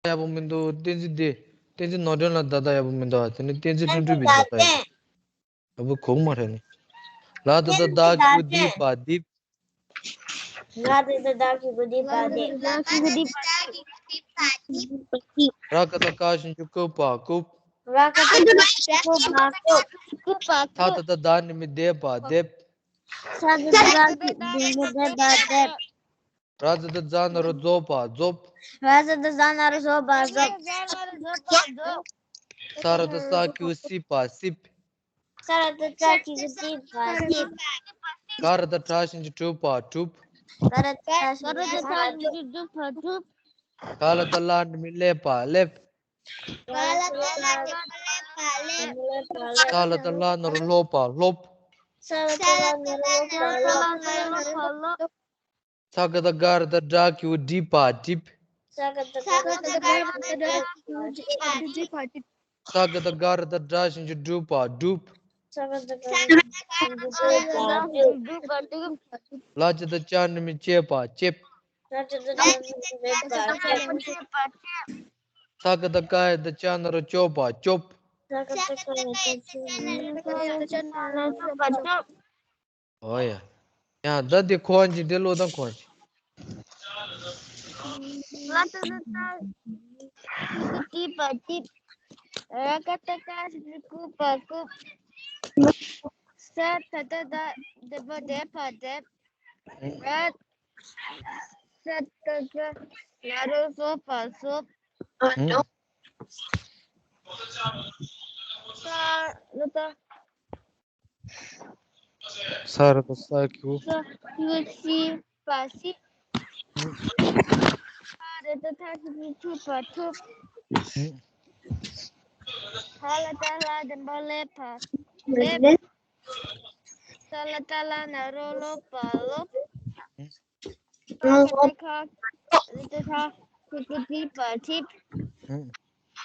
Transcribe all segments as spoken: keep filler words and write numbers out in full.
ཡག་པོ་མི་འདུག་བསྟན་འཛིན་དེ། བསྟན་འཛིན་ནོར་སྒྲོན་ལ་ད་ལྟ་ཡག་པོ་མི་འདུག་དེ་ནི་བསྟན་འཛིན་ལྷུན་གྲུབ་པའི་ད་ལྟ་ཡག་པོ་གོ་མ་རེད་ནི། ལ་ད་ད་ད་གི་གུ་དི་བ་དིབ། ལ་ད་ད་ད་གི་གུ་དི་བ་དིབ། ལ་ད་ད་ད་གི་གུ་དི་བ་དིབ། ར་ག་ད་ག་ཞབས་ཀྱུ་ཀུ་པ་ཀུབ། ར་ག་ད་ག་ཞབས་ཀྱུ་ཀུ་པ་ཀུབ། ཀུ་པ་ཐ་ཀུབ། ད་ད་ད་ནི་མི་དེ་བ་དེབ། ས་ད་ད་ད་ནི་མི་དེ་བ་དེབ། ར་ད་ད་ཛ་ན་རོ་ཛོ་པ་ཛོབ། ར་ད་ད་ཛ་ན་རོ་ཛོ་པ་ཛོབ། ས་ར་ད་ས་གི་གུ་སི་པ་སིབ། ས་ར་ད་ས་གི་གུ་སི་པ་སིབ། ག་ར་ད་གྲ་ཞབས་ཀྱུ་གྲུ་པ་གྲུབ། ག་ར་ད་གྲ་ཞབས་ཀྱུ་གྲུ་པ་གྲུབ། ག་ལ་ད་ལ་ནི་མི་ལེ་པ་ལེབ། ག་ལ་ད་ལ་ནི་མི་ལེ་པ་ལེབ། ས་ལ་ད་ལ་ན་རོ་ལོ་པ་ལོབ། ས་ལ་ད་ལ་ན་རོ་ལོ་པ་ལོབ། ས་ག་ད་ག་ར་ད་གྲ་གི་གུ་དི་པ་དིབ། ས་ག་ད་ག་ར་ད་ག་ར་ད་གྲ་གི་གུ་དི་པ་དིབ། ས་ག་ད་ག་ར་ད་གྲ་ཞབས་ཀྱུ་གྲུ་པ་གྲུབ། ས་ག་ད་ག་ར་ད་གྲ་ཞབས་ཀྱུ་གྲུ་པ་གྲུབ། ལ་ཇ་ད་ཅ་ནི་མི་ཅེ་པ་ཅེབ། ལ་ཇ་ད་ཅ་ནི་མི་ཅེ་པ་ཅེབ། ས་ག་ད་ག་ཡ་ད་ཅ་ན་རོ་ཅོ་པ་ཅོབ། ས་ག་ད་ག་ཡ་ད་ཅ་ན་རོ་ཅོ་པ་ཅོབ། ཨོ་ཡ། ཡ་ད་དེ་གོ་བ་ཅིག་དེ་ཀློག་དང་གོ་བ་ཅིག་ལ་ད་ད་ད་གི་གུ་དི་པ་དིབ། ར་ག་ད་ག་ཞབས་ཀྱུ་ཀུ་པ་ཀུབ། ས་ད་ད་ད་དེ་བ་དེ་པ་དེབ། ར་ས་ད་ད་ན་རོ་ཟོ་པ་ཟོབ། ས་ད་ད། ས་ར་ད་ས་གི་གུ། ས་གི་གུ་སི་པ་སིབ། ས་ར་ད་ཐ་ཞབས་ཀྱུ་ཐུ་པ་ཐུབ། ཧ་ལ་ད་ལ་དེ་བ་ལེ་པ་ལེབ། ས་ལ་ད་ལ་ན་རོ་ལོ་པ་ལོབ། ས་ག་ད་ག་ར་ད་ག་གི་གུ་དི་པ་དིབ།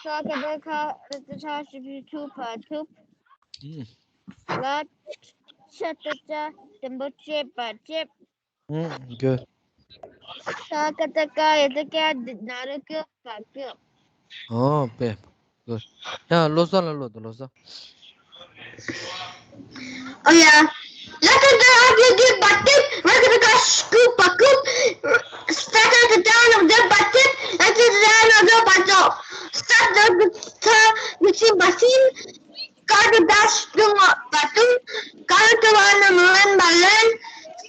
ས་ག་ད་ག་ར་ད་ག་ཞབས་ཀྱུ་ཐུ་པ་ཐུབ། ལ་ཇ་ད་ཇ་དེ་བ་ཅེ་པ་ཅེབ། ཨུམ། གུ། ས་ག་ད་ག་ཡ་ད་ཀ་ན་རོ་ཀྱོ་པ་ཀྱོབ། ཨོ་པེ། གུ། ཡ་ཀློག་ས་ལ་ཀློག་དང་ཀློག་ས། ཨོ་ཡ། ལ་ད་ད་གི་གུ་དི་པ་དིབ། ར་ག་ད་ག་ཞབས་ཀྱུ་ཀུ་པ་ཀུབ། ས་ད་ད་ད་ན་རོ་ཛོ་པ་ཛོབ། ལ་ཇ་ད་ད་ན་རོ་ཛོ་པ་ཛོབ། ས་ད་ད་ཐ་གི་གུ་སི་པ་སིབ། ག་ར་ད་ད་ཞབས་ཀྱུ་ལོ་པ་ལོབ། ག་ར་ད་ལ་ན་རོ་ལོན་པ་ལོན།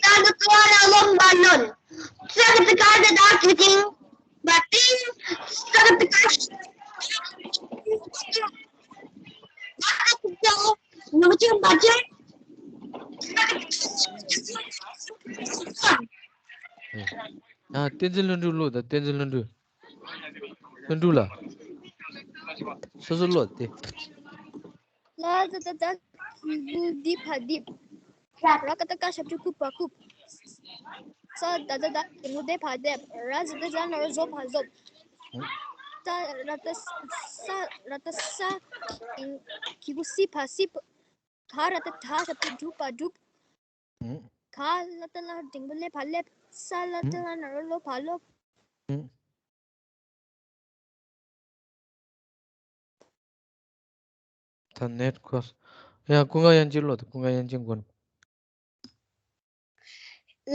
ས་ག་ད་ལ་ན་རོ་ལོན་པ་ལོན། ས་ག་ད་ག་ར་ད་གི་གུ་ཏིང་པ་ཏིང་། ས་ག་ད་ག་ཞབས་ཀྱུ་ཀུ་ཏིང་པ་ཏིང་། ས་ག་ད་ད་ན་རོ་ཅོ་པ་ཅོབ། ཨ། བསྟན་འཛིན་ལྷུན་གྲུབ་ཀློག་དང་། བསྟན་འཛིན་ལྷུན་གྲུབ། ལྷུན་གྲུབ་ལགས། སོ་སོ་ཀློག་སྟེ། ལ་ད་ད་ད་གི་གུ་དི་པ་དིབ། ར་ག་ད་ག་ཞབས་ཀྱུ་ཀུ་པ་ཀུབ། ས་ད་ད་ད་དེ་བ་དེ་པ་དེབ། ར་ཇ་ད་ཇ་ན་རོ་ཟོ་པ་ཟོབ། ས་ར་ད་ས་ར་ད་ས་གི་གུ་སི་པ་སིབ། ག་ར་ད་གྲ་ཞབས་ཀྱུ་གྲུ་པ་གྲུབ། ག་ལ་ད་ལ་དེ་བ་ལེ་པ་ལེབ། ས་ལ་ད་ལ་ན་རོ་ལོ་པ་ལོབ། ད་ནེཊ་ཁོ། ཡ་ཀུན་དགའ་དབྱངས་ཅན་ཀློག་དང་། ཀུན་དགའ་དབྱངས་ཅན་མགོན།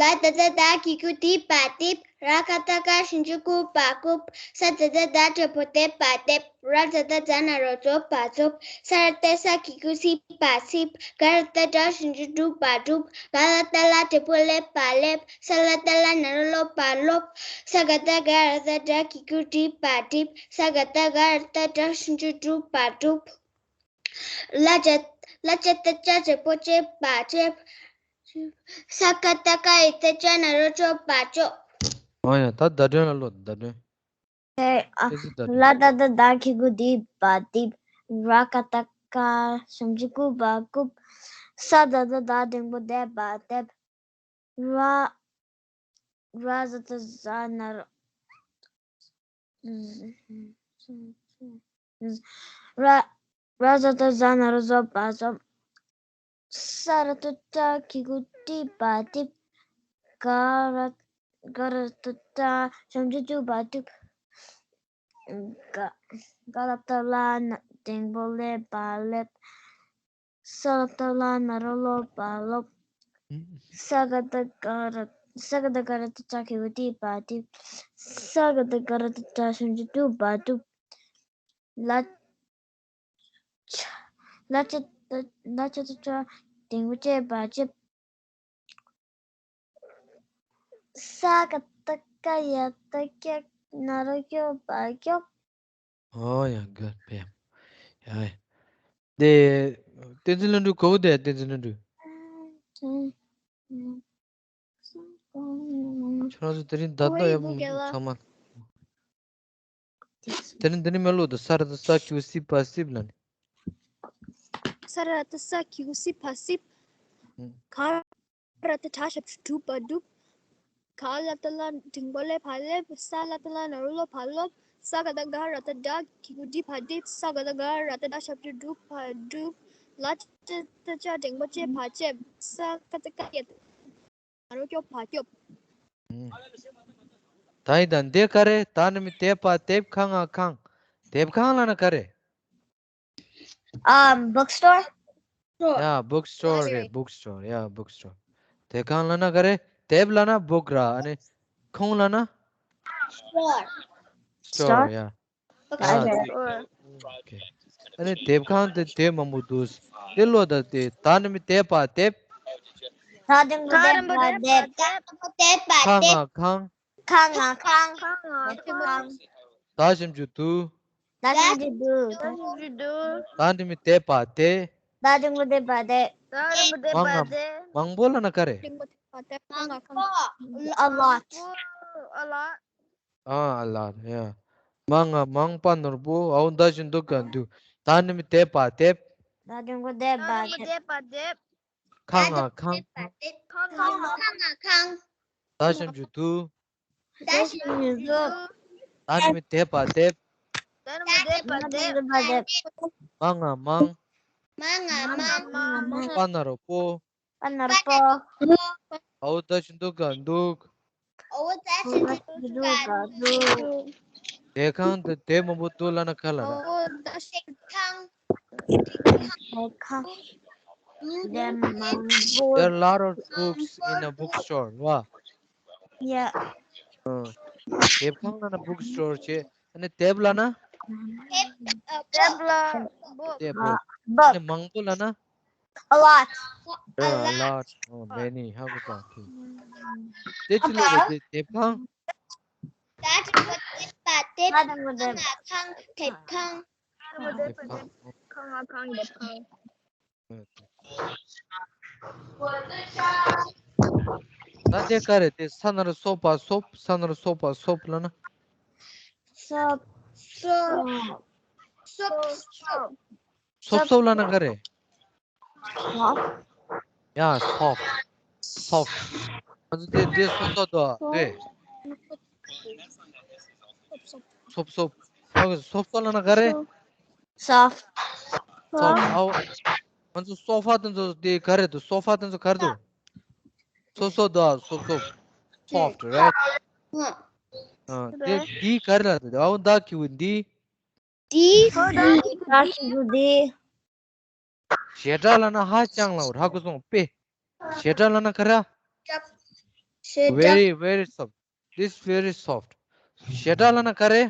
ལ་ད་ད་ད་གི་གུ་དི་པ་དིབ། ར་ག་ད་ག་ཞབས་ཀྱུ་ཀུ་པ་ཀུབ། ས་ད་ད་ད་དེ་བ་དེ་པ་དེབ། ར་ཇ་ད་ཇ་ན་རོ་ཇོ་པ་ཇོབ། ས་ར་ད་ས་གི་གུ་སི་པ་སིབ། ག་ར་ད་གྲ་ཞབས་ཀྱུ་གྲུ་པ་གྲུབ། ག་ལ་ད་ལ་དེ་བ་ལེ་པ་ལེབ། ས་ལ་ད་ལ་ན་རོ་ལོ་པ་ལོབ། ས་ག་ད་ག་ར་ད་གྲ་གི་གུ་དི་པ་དིབ། ས་ག་ད་ག་ར་ད་གྲ་ཞབས་ཀྱུ་གྲུ་པ་གྲུབ། ལ་ཇ་ལ་ཇ་ད་ཇ་ཇེ་པོ་ཇེ་པ་ཇེབ། ས་ག་ད་ག་ཡ་ད་ཇ་ན་རོ་ཇོ་པ་ཇོབ། ཨོ་ཡ། ད་བརྡ་དོན་ལ་ཀློག་དང་། བརྡ་དོན། ཨེ་ཨ། ཏོག་ཙམ་བརྡ་དོན། ལ་ད་ད་ད་གི་གུ་དི་པ་དིབ། ར་ག་ད་ག་ཞབས་ཀྱུ་ཀུ་པ་ཀུབ། ས་ད་ད་ད་དེ་བ་དེ་པ་དེབ། ར་ར་ཇ་ད་ཇ་ན་རོ། ར་ར་ཇ་ད་ཇ་ན་རོ་ཇོ་པ་ཇོབ། ས་ར་ད་ད་གི་གུ་དི་པ་དིབ། ག་ར་ག་ར་ད་ད་ཞབས་ཀྱུ་ཀྲུ་པ་ཀྲུབ། ག་ག་ལ་བཏགས་གླ། ན་འགྲེང་བུ་ལེ་བ་ལེབ། ས་ལ་བཏགས་སླ། ན་རོ་སློ་བ་སློབ། ས་ག་བཏགས་སྒ་ར། ས་ག་བཏགས་སྒ་ར་བཏགས་སྒྲ་གི་གུ་སྒྲི་བ་སྒྲིབ། ས་ག་བཏགས་སྒ་ར་བཏགས་སྒྲ་ཞབས་ཀྱུ་སྒྲུ་བ་སྒྲུབ། ལ་ཆ་ལ་ཆ་བཏགས་ལ་ཆ་བཏགས་ལྕགས། འགྲེང་བུ་ལྕེ་བ་ལྕེབ། ས་ག་བཏགས་སྐ་ཡ་བཏགས་སྐྱ། ན་རོ་སྐྱོ་བ་སྐྱོབ། ཨོ་ཡ། ག་ཕེབས། ཡ་ཡ། དེ་བསྟན་འཛིན་ལྷུན་གྲུབ་གོ་གི་འདུག་བསྟན་འཛིན་ལྷུན་གྲུབ། ཁྱོད་རང་ཚོ་དེ་རིང་ད་ལྟ་ཡག་པོ་ཚང་མ། དེ་རིང་དེ་རིང་མེད་ལོ། ད་ས་ར་བཏགས་སྲ། གི་གུ་སྲི་བ་སྲིབ་ལབ་ནི། ས་ར་བཏགས་སྲ། གི་གུ་སྲི་བ་སྲིབ། ཨང་། ག་ར་བཏགས་གྲ། ཞབས་ཀྱུ་སྒྲུ་བ་སྒྲུབ། ག་ལ་བཏགས་གླ། འགྲེང་བུ་ལེ་བ་ལེབ། ས་ལ་བཏགས་སླ། ན་རོ་སློ་བ་སློབ། ས་ག་བཏགས་སྒ་ར་བཏགས་སྒྲ། གི་གུ་སྒྲི་བ་སྒྲིབ། ས་ག་བཏགས་སྒ་ར་བཏགས་སྒྲ། ཞབས་ཀྱུ་སྒྲུ་བ་སྒྲུབ། ལ་ཆ་བཏགས་ལྕགས། འགྲེང་བུ་ལྕེ་བ་ལྕེབ། ས་ག་བཏགས་སྐ་ཡ་བཏགས་ན་རོ་སྐྱོ་བ་སྐྱོབ། ཨང་། ད་ཡིན་ད། འདི་ག་རེ། ད་ནི་མི་དེ་བ་དེབ། ཁ་ང་ཁང་། དེབ་ཁང་ལབ་ན་ག་རེ། Um, bookstore. Yeah, bookstore རེད། bookstore. Yeah, bookstore. དེབ་ཁང་ལབ་ན་ག་རེ། དེབ་ལབ་ན་book ར། ཨ་ནི་ཁང་ལབ་ན་store. store. Yeah. ཨ་ནི་དེབ་ཁང་དེ་དེབ་མང་པོ་འདུག་དེ་ལོ་ད་དེ། ད་ནི་མི་དེ་བ་དེབ། ད་འགྲེང་བུ་དེ་བ་དེབ། ཁ་ང་ཁང་། ཁ་ང་ཁང་། ད་ཞབས་ཀྱུ་དུ། ད་ཞབས་ཀྱུ་དུ། ད་འགྲེང་བུ་དེ་བ་དེ། ད་འགྲེང་བུ་དེ་བ་དེ། མང་ང་མང་པོ་ལབ་ན་ག་རེ། A lot. A lot. ཨ་ལ་ཡ། མང་ང་མང་། པ་ནོར་བུ། འའོ་ད་ཞབས་ཀྱུ་འདུ་ག་འདུག་ད་ནི་མི་དེ་བ་དེབ། ད་འགྲེང་བུ་དེ་བ་དེབ། ཁ་ང་ཁང་། ཁ་ང་ཁང་། ད་ཞབས་ཀྱུ་དུ། ད་ཞབས་ཀྱུ་དུ། ད་ནི་མི་དེ་བ་དེབ། ད་ནི་མི་དེ་བ་དེབ། མང་ང་མང་། མང་ང་མང་། པ་ན་རོ་པོ། པ་ན་རོ་པོ། འའོ་ད་ཞབས་ཀྱུ་འདུ་ག་འདུག་འའོ་ད་ཞབས་ཀྱུ་འདུ་ག་འདུག་དེབ་ཁང་དུ་དེབ་མང་པོ་འདུག་ལབ་ན་ག་རེ་ལབ་ན། འོ་ད་དེབ་ཁང་། དེབ་ཁང་། དེབ་མང་པོ། There are a lot of books in a bookstore. བ། Yeah. དེབ་ཁང་ལབ་ན་bookstore བྱས། ཨ་ནི་དེབ་ལབ་ན། དེབ་ལ་book. དེབ། book. ཨ་ནི་མང་པོ་ལབ་ན། A lot. A lot. Oh, many. ཧ་གོ་སོང་། དེ་ཅི་ལབ་རེད། དེ་དེབ་ཁང་། ད་དེབ་ཁང་། དེབ་ཁང་། ཁང་ང་ཁང་། དེབ་ཁང་། ཁང་ང་ཁང་། དེབ་ཁང་། ད་དེ་ག་རེ། དེ་ས་ན་རོ་སོ་བ་སོབ། ས་ན་རོ་སོ་བ་སོབ་ལབ་ན། སོབ། སོབ། སོབ། སོབ། སོབ་སོབ་ལབ་ན་ག་རེ། Soft. Yeah, soft. Soft. ང་ཚོ་དེ་དེ་སོབ་སོབ་དོ་རེད། སོབ་སོབ། ཨོ་ཁེ། སོབ་སོབ་ལབ་ན་ག་རེ། Soft. Soft. ཨའོ། ང་ཚོ་སོ་ཕ་དེ་ཚོ་དེ་ག་རེ་འདུག་སོ་ཕ་དེ་ཚོ་ག་རེ་འདུག་སོབ་སོབ་དོ། སོབ་སོབ། Soft, right? ཨ། དེ་འདི་ག་རེ་ལབ་འདུག་ཨའོ་ད་གི་གུ་འདི། འདི། ད་གི་གུ་འདི། ཞེ་དྲག་ལབ་ན་ཧ་ཅང་ལབ་རེད། ཧ་གོ་སོང་པས། ཞེ་དྲག་ལབ་ན་ག་རེ། ཞེ་དྲག། Very, very soft. This very soft. ཞེ་དྲག་ལབ་ན་ག་རེ།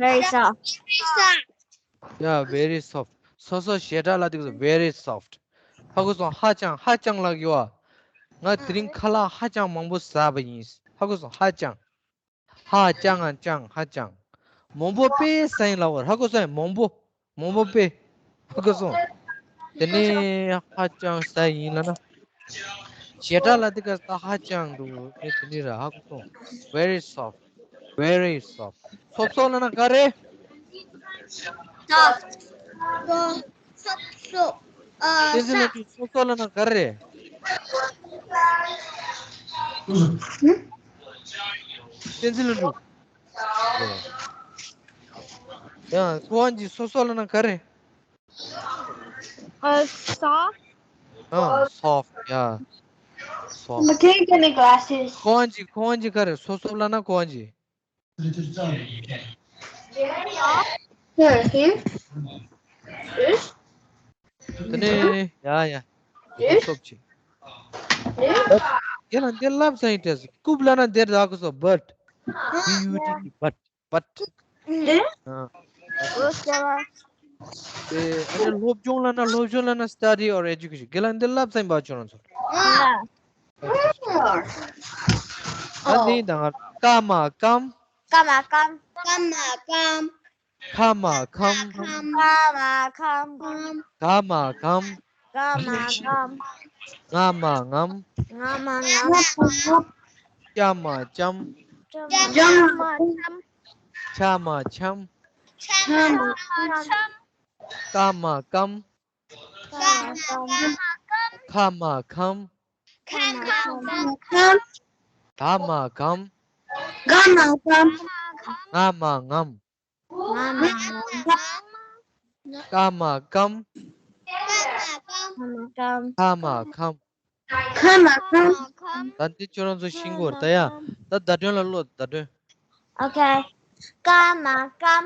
Very soft. Yeah, very soft. སོ་སོ་ཞེ་དྲག་ལབ་དུས་very soft. ཧ་གོ་སོང་། ཧ་ཅང་། ཧ་ཅང་ལབ་ཡོད་ཨ། ང་དེ་རིང་ཁ་ལག་ཧ་ཅང་མང་པོ་ཟ་བ་ཡིན། ཧ་གོ་སོང་། ཧ་ཅང་། ཧ་ཅང་ང་ཅང་། ཧ་ཅང་། མང་པོ་དཔེ་ཟ་ཡིན་ལབ་པ་རེད། ཧ་གོ་སོང་། མང་པོ། མང་པོ་དཔེ། ཧ་གོ་སོང་། དེ་ནས་ཧ་ཅང་ཟ་ཡིན་ལབ་ན། ཞེ་དྲག་ལབ་དུས་སྐབས་སུ་ཧ་ཅང་འདུག་དེ་དེ་ནས་ར། ཧ་གོ་སོང་། Very soft. Very soft. སོབ་སོབ་ལབ་ན་ག་རེ། Soft. སོབ་སོབ། ཨ། བསྟན་འཛིན་ལྷུན་གྲུབ། སོབ་སོབ་ལབ་ན་ག་རེ། བསྟན་འཛིན་ལྷུན་གྲུབ། ཡང་ཁོ་རང་གིས་སོབ་སོབ་ལབ་ན་ག་རེ། ཨ། soft. ཨ། soft. Yeah. Soft. Can you give me glasses? ཁོ་རང་གིས། ཁོ་རང་གིས་ག་རེ། སོབ་སོབ་ལབ་ན་ཁོ་རང་གིས། Here, here. This? དེ་ནས་ཡ་ཡ། This? སོབ་ཆེ། This? རྒན་ལགས་འདིར་ལབ་ས་ཡིན་དྲན་སོང་། རྐུབ་ལབ་ན་འདིར་ལབ་དགོས་སོ། But. B U T T, but. But. This? ཨ། ཨོ་སྐྱ་བ། དེ་ཨ་ནི་སློབ་སྦྱོང་ལབ་ན་སློབ་སྦྱོང་ལབ་ན་study or education། རྒན་ལགས་འདིར་ལབ་ས་ཡིན་པ་བྱུང་རང་ཚོ། ཨ། ཨ་འདི་ཡིན་ད་ང་། ཀ་མ་ཀམ། ཀ་མ་ཀམ། ཀ་མ་ཀམ། ཁ་མ་ཁམ། ཁ་མ་ཁམ། ག་མ་གམ། ག་མ་གམ། ང་མ་ངམ། ང་མ་ངམ། ཅ་མ་ཅམ། ཅ་མ་ཅམ། ཆ་མ་ཆམ། ཆ་མ་ཆམ། ཀ་མ་ཀམ། ཀ་མ་ཀམ། ཁ་མ་ཁམ། ཁ་མ་ཁམ། ག་མ་གམ། ག་མ་གམ། ང་མ་ངམ། ང་མ་ངམ། ཀ་མ་ཀམ། ཀ་མ་ཀམ། ཁ་མ་ཁམ། ཁ་མ་ཁམ། ད་འདི་ཁྱོད་རང་ཚོ་ཤེས་ཀྱི་ཡོད་རེད་ད་ཡ། ད་བརྡ་དོན་ལ་ཀློག་བརྡ་དོན། Okay. ཀ་མ་ཀམ།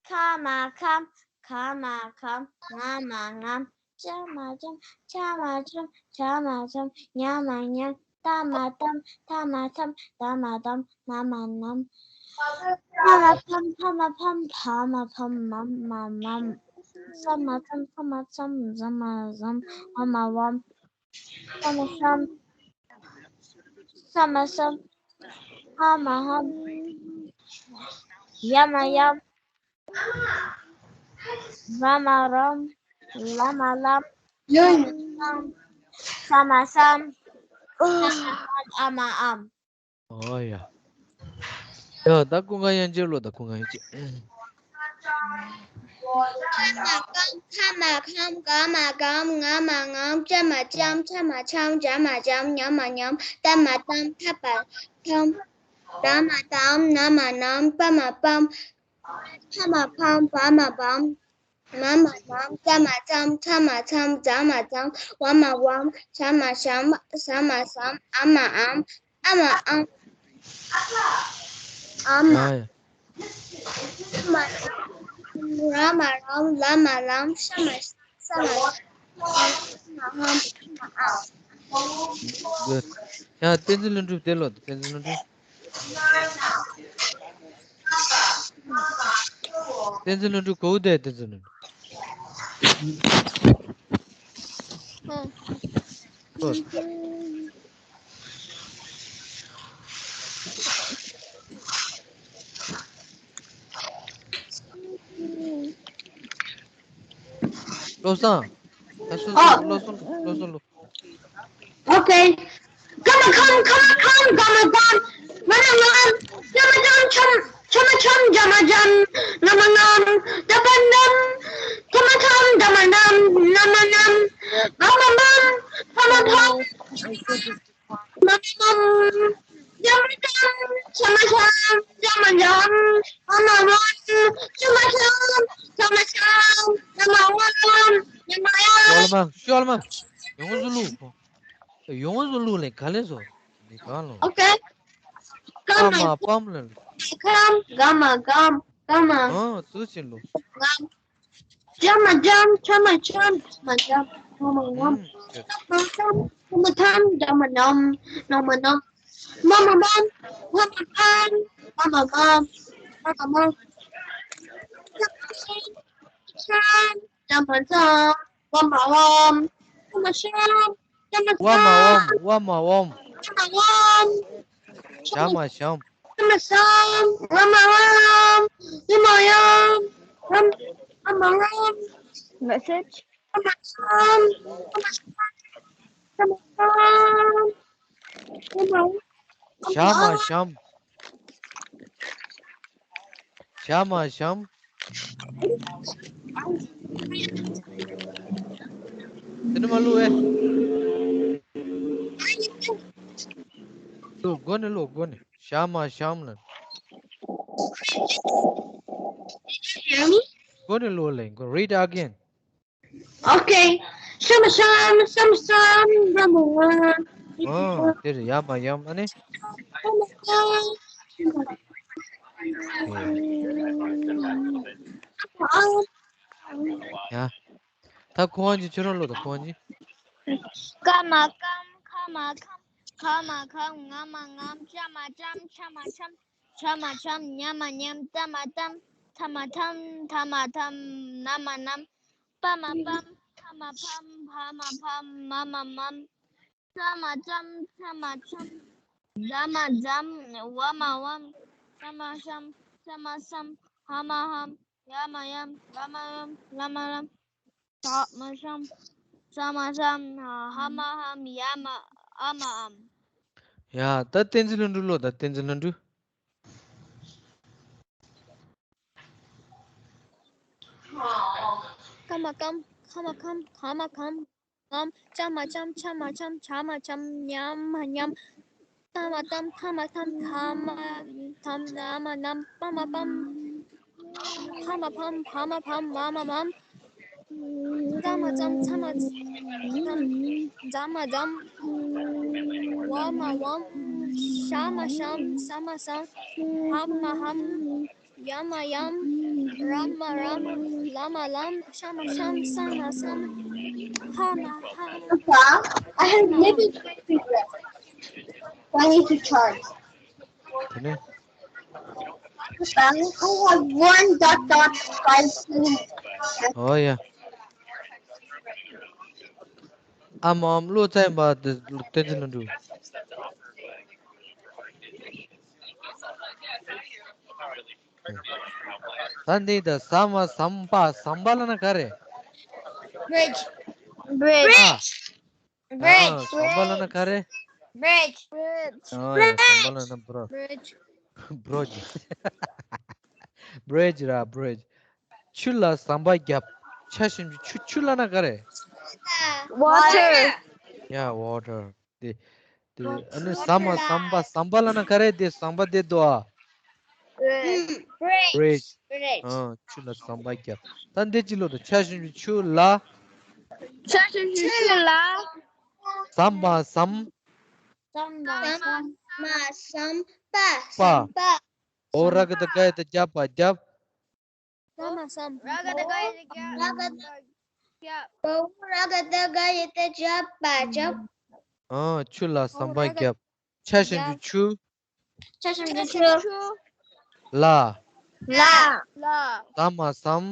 ཁ་མ་ཁམ། ག་མ་གམ། ང་མ་ངམ། ཅ་མ་ཅམ། ཆ་མ་ཆམ། ཇ་མ་ཇམ། ཉ་མ་ཉམ། ཏ་མ་ཏམ། ཐ་མ་ཐམ། ད་མ་དམ། ན་མ་ནམ། ཕ་མ་ཕམ། ཕ་མ་ཕམ། ཕ་མ་ཕམ། མ་མ་མམ། ས་མ་སམ། ས་མ་སམ། ཛ་མ་ཛམ། ཝ་མ་ཝམ། ས་མ་སམ། ས་མ་སམ། ཧ་མ་ཧམ། ཡ་མ་ཡམ། ར་མ་རམ། ལ་མ་ལམ། ཡ་ཡ། ས་མ་སམ། ཨ་མ་ཨམ། ཨོ་ཡ། ཡ་ད་ཀུན་དགའ་དབྱངས་ཅན་ཀློག་དང་། ཀུན་དགའ་དབྱངས་ཅན། ཁ་མ་ཁམ། ག་མ་གམ། ང་མ་ངམ། ཅ་མ་ཅམ། ཆ་མ་ཆམ། ཇ་མ་ཇམ། ཉ་མ་ཉམ། ཏ་མ་ཏམ། ཐ་མ་ཐམ། ད་མ་དམ། ན་མ་ནམ། པ་མ་པམ། ཕ་མ་ཕམ། བ་མ་བམ། མ་མ་མམ། ཙ་མ་ཙམ། ཚ་མ་ཚམ། ཛ་མ་ཛམ། ཝ་མ་ཝམ། ཤ་མ་ཤམ། ཟ་མ་ཟམ། འ་མ་འམ། ཨ་མ་ཨམ། ཨ་མ། ཨ་ཡ། ཨ་མ། ར་མ་རམ། ལ་མ་ལམ། ཤ་མ་ཤམ། ས་མ་སམ། ཧ་མ་ཧམ། ཨ་མ་ཨམ། Good. ཡ་བསྟན་འཛིན་ལྷུན་གྲུབ་དེ་ལོ། བསྟན་འཛིན་ལྷུན་གྲུབ། བསྟན་འཛིན་ལྷུན་གྲུབ་གོ་བོ་དེ། བསྟན་འཛིན་ལྷུན་གྲུབ། ཨོ། བློ་བཟང་། ད་སོ་སོ་ཨ། བློ་བཟང་། བློ་བཟང་། བློ། Okay. ཀ་མ་ཁམ། ཁ་མ་ཁམ། ག་མ་གམ། ང་མ་ངམ། ཅ་མ་ཅམ། ཆ་མ་ཆམ། ཇ་མ་ཇམ། ང་མ་ངམ། ད་མ་དམ། ཐ་མ་ཐམ། ད་མ་དམ། ན་མ་ནམ། བ་མ་བམ། ཕ་མ་ཕམ། མ་མ་མམ། ཡ་མ་ཡམ། ཤ་མ་ཤམ། ཇ་མ་ཇམ། ཝ་མ་ཝམ། ཤ་མ་ཤམ། ཇ་མ་ཇམ། ཉ་མ་ཉམ། ཉ་མ་ཉམ། ཤོ་ལ་མ། ཤོ་ལ་མ། ཡོངས་སུ་བླུགས། ཡོངས་སུ་བླུགས་ལས་ག་ལེ་བཟོ། འདི་གང་ལོ། Okay. ཀ་མ་པམ་ལ། ཁམ། ག་མ་གམ། ག་མ། ཨ་ཙུ་ཆེ་ལོ། ངམ། ཇ་མ་ཇམ། ཆ་མ་ཆམ། ཇ་མ་ཇམ། ང་མ་ངམ། ཨུམ། ཐ་མ་ཐམ། ཐ་མ་ཐམ། ད་མ་དམ། ན་མ་དམ། མ་མ་མམ། བ་མ་བམ། བ་མ་བམ། ང་མ་མམ། ཇ་མ་ཇམ། ཇ་མ་ཇམ། ཝ་མ་ཝམ། ཤ་མ་ཤམ། ཇ་མ་ཝ་མ་ཝམ། ཇམ། ཝ་མ་ཝམ། ཇ་མ་ཝམ། ཇ་མ་ཇམ། ཇ་མ་ཇམ། ཝ་མ་ཝམ། ཝ་མ་ཝམ། ཝ་མ་ཝམ། Message. ཇ་མ་ཇམ། ཇ་མ་ཇམ། ཇ་མ་ཇམ། ཇ་མ་ཇམ། དེ་ནི་མ་ལུ་ཨེ། ལུ་གོ་ནི། ལུ་གོ་ནི། ཇ་མ་ཇམ་ལ། གོ་ནི་ལུ་ལེ། Read again. Okay. ཤ་མ་ཤམ། ཤ་མ་ཤམ། ར་མ་རམ། ཨོ། དེ་རེད། ཡ་མ་ཡམ། ཨ་ནི། ཤ་མ་ཤམ། ཤ་མ་ཤམ། ཡ། ད་ཁོ་རང་གིས་ཁྱོད་རང་ཀློག་དང་ཁོ་རང་གིས། ཀ་མ་ཀམ། ཁ་མ་ཁམ། ག་མ་གམ། ང་མ་ངམ། ཅ་མ་ཅམ། ཆ་མ་ཆམ། ཇ་མ་ཇམ། ཉ་མ་ཉམ། ཏ་མ་ཏམ། ཐ་མ་ཐམ། ད་མ་དམ། ན་མ་ནམ། པ་མ་པམ། ཕ་མ་ཕམ། བ་མ་བམ། མ་མ་མམ། ཙ་མ་ཙམ། ཚ་མ་ཚམ། ཛ་མ་ཛམ། ཝ་མ་ཝམ། ཤ་མ་ཤམ། ཤ་མ་སམ། ཧ་མ་ཧམ། ཡ་མ་ཡམ། ར་མ་རམ། ལ་མ་ལམ། ཤ་མ་ཤམ། ཤ་མ་སམ། ཧ་མ་ཧམ། ཡ་མ། ཨ་མ་ཨམ། ཡ། ད་བསྟན་འཛིན་ལྷུན་གྲུབ་ཀློག་དང་བསྟན་འཛིན་ལྷུན་གྲུབ། ཀ་མ་ཀམ། ཁ་མ་ཁམ། ག་མ་གམ། ངམ། ཅ་མ་ཅམ། ཆ་མ་ཆམ། ཇ་མ་ཇམ། ཉ་མ་ཉམ། ཏ་མ་ཏམ། ཐ་མ་ཐམ། ད་མ་དམ། ན་མ་ནམ། པ་མ་པམ། ཕ་མ་ཕམ། བ་མ་བམ། མ་མ་མམ། ཙ་མ་ཙམ། ཚ་མ་ཚམ། ཛ་མ་ཛམ། ཝ་མ་ཝམ། ཤ་མ་ཤམ། ས་མ་སམ། ཧ་མ་ཧམ། ཡ་མ་ཡམ། ར་མ་རམ། ལ་མ་ལམ། ཤ་མ་ཤམ། ས་མ་སམ། ཧ་མ་ཧམ། Papa, I have maybe twenty regrets. Do I need to charge? དེ་ནས། Papa, I have one dot dot five minutes. ཨོ་ཡ། ཨ་མ་ཨམ་ཀློག་ཚར་ཡིན་པ་དེ་བསྟན་འཛིན་ལྷུན་གྲུབ། ད་འདི་ད་ཟ་མ་ཟམ་པ། ཟམ་པ་ལབ་ན་ག་རེ། Bridge. Bridge. ཨ། Bridge. ཨ། ཟམ་པ་ལབ་ན་ག་རེ། Bridge. ཨ་ཡ། ཟམ་པ་ལབ་ན་བྷི་རི་ཇི། Bridge. བྷི་རི་ཇི། བྷི་རི་ཇི་ར་བྷི་རི་ཇི། ཆུ་ལ་ཟམ་པ་བརྒྱབ། ཆ་ཞབས་ཀྱུ་ཆུ། ཆུ་ལབ་ན་ག་རེ། Water. ཡ། ཝ་ཊར། དེ། དེ་ཨ་ནི་ཟ་མ་ཟམ་པ། ཟམ་པ་ལབ་ན་ག་རེ། དེ་ཟམ་པ་དེ་དོ་ཨ། Bridge. Bridge. Bridge. ཨ། ཆུ་ལ་ཟམ་པ་བརྒྱབ། ད་འདི་གཅིག་ཀློག་དང་། ཆ་ཞབས་ཀྱུ་ཆུ་ལ། ཆ་ཞབས་ཀྱུ་ཆུ་ལ། ཟ་མ་ཟམ། ཟ་མ་ཟམ། པ། ཟམ་པ། འོ་ར་ག་བཏགས་སྒ་ཡ་བཏགས་སྒྱ་པ། བརྒྱབ། ཟ་མ་ཟམ། ར་ག་བཏགས་སྒ་ཡ་བཏགས་སྒྱ། ར་ག་བཏགས། འོ་ར་ག་བཏགས་སྒ་ཡ་བཏགས་སྒྱ་པ། བརྒྱབ། ཨ། ཆུ་ལ་ཟམ་པ་བརྒྱབ། ཆ་ཞབས་ཀྱུ་ཆུ། ཆ་ཞབས་ཀྱུ་ཆུ། ལ། ལ། ལ། ཟ་མ་ཟམ།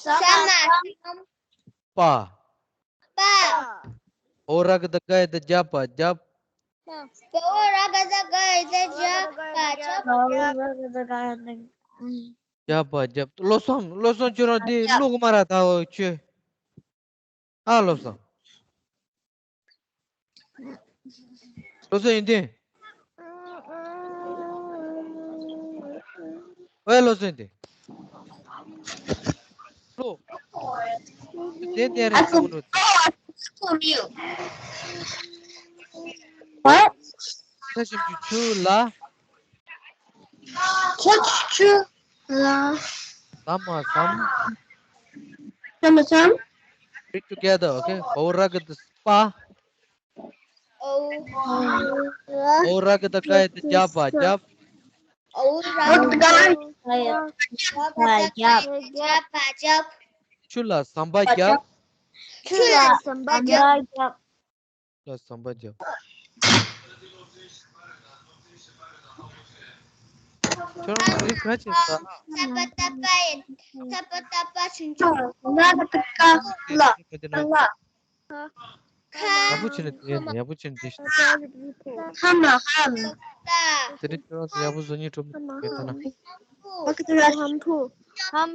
ཟ་མ་ཟམ། པ། པ། འོ་ར་ག་བཏགས་སྒ་ཡ་བཏགས་སྒྱ་པ། བརྒྱབ། འོ་ར་ག་བཏགས་སྒ་ཡ་བཏགས་སྒྱ་པ། བརྒྱབ། འོ་ར་ག་བཏགས་སྒ་ཡ་བཏགས། བརྒྱབ་པ། བརྒྱབ། བློ་བཟང་། བློ་བཟང་ཁྱོད་རང་དེ་བརྒྱབ། ཀློག་གི་མ་རེད་ད། འོ་ཁྱོད། ཨ། བློ་བཟང་། བློ་བཟང་ཡོན་ཏན། ཝེ། བློ་བཟང་ཡོན་ཏན། ཀློག་དེ་དེ་རེད། ཨ་ཁུ། ཨ་ཁུ་མིའུ། What? ཆ་ཞབས་ཀྱུ་ཆུ་ལ། ཆ་ཞབས་ཀྱུ་ཆུ་ལ། ཟ་མ་ཟམ། ཟ་མ་ཟམ། Read together, okay? འོ་ར་ག་བཏགས་སྒ་ཡ་བཏགས་སྒྱ་པ། འོ་ར་ག་བཏགས་སྒ་ཡ་བཏགས་བརྒྱབ་པ། བརྒྱབ། འོ་ར་ག་བཏགས་སྒ་ཡ་བཏགས་སྒྱ་པ། བརྒྱབ། ཆུ་ལ་ཟམ་པ་བརྒྱབ། ཆུ་ལ་ཟམ་པ་བརྒྱབ། ཆུ་ལ་ཟམ་པ་བརྒྱབ། ཁྱོད་རང་རིགས་ག་ཅིག་ཟ། ས་པ་བཏགས་སྤ་ཡ། ས་པ་བཏགས་སྤ་ཆུང་ཆུང་། ལ་བཏགས་སྐ་ལ། ལ། ཁ། ཡག་པོ་བྱས་ནས་དེ་ཡག་པོ་བྱས་ནས་དེ་ཤེས། ཧ་མ་ཧམ། ད། དེ་རིང་ཁྱོད་རང་ཚོ་ཡག་པོ་བཟོ་སྙིང་བྲོ་མོ་མེད་ད་ན། ཧམ་ཕུ། ཧམ་